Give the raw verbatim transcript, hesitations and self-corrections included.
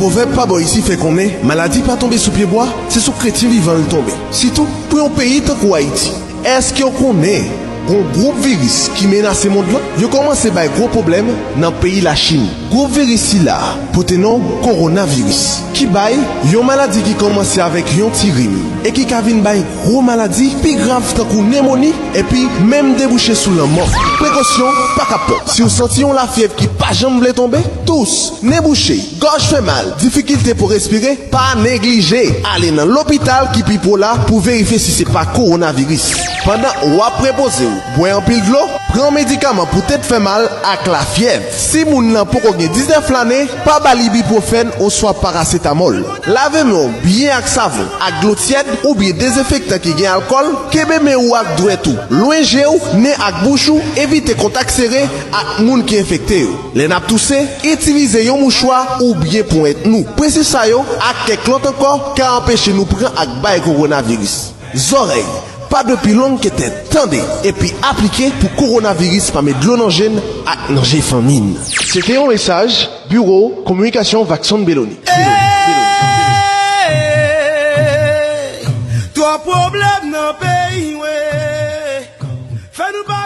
Pwovèb pa bò isi fè konnen maladi pa tonbe sou pye bwa, se sou kretyen vivan l tonbe. Sitou pou yon peyi tankou Ayiti. Èske w konnen gon gwoup viris ki menase mond lan? Yo kòmanse bay gwo pwoblèm nan peyi Lachin. Gwoup viris sila pote non kowonaviris, ki bay yon maladi ki kòmanse avèk yon ti rim e ki ka vin bay gwo maladi pi grav tankou nemoni epi menm debouche sou lanmò. Prekosyon pa ka pòt. Si w santi yon lafyèv ki pa janm vle tonbe, tous, nen bouche, gòj fè mal, difikilte pou respire, pa neglije ale nan lopital ki pi pwo la pou verifye si se pa kowonaviris. Pandan w ap repoze w, bwè anpil dlo, pran medikaman pou tèt fè mal ak lafyèv. Si moun nan poko gen diznèf lane, pa ba l ibipwofèn oswa parasetamòl. Lave men w byen ak savon, ak dlo tyèd oubyen dezenfektan ki gen alkòl. Kenbe men ou ak dwèt ou lwen je w, nen ak bouch ou. Evite kontak sere ak moun ki enfekte yo. Lè n ap touse, itilize yon mouchwa oubyen ponyèt nou. Prensip sa yo ak kèk lòt ankò ka anpeche nou pran ak bay kowonaviris. Zòrèy pa dwe pi long ke tèt. Tande epi aplike pou kowonaviris pa met dlo nan je n ak nan je fanmi n. Se te yon mesaj Biwo Kominikasyon Vakson Beloni. Twòp pwoblèm nan peyi mwen. Fè nou pa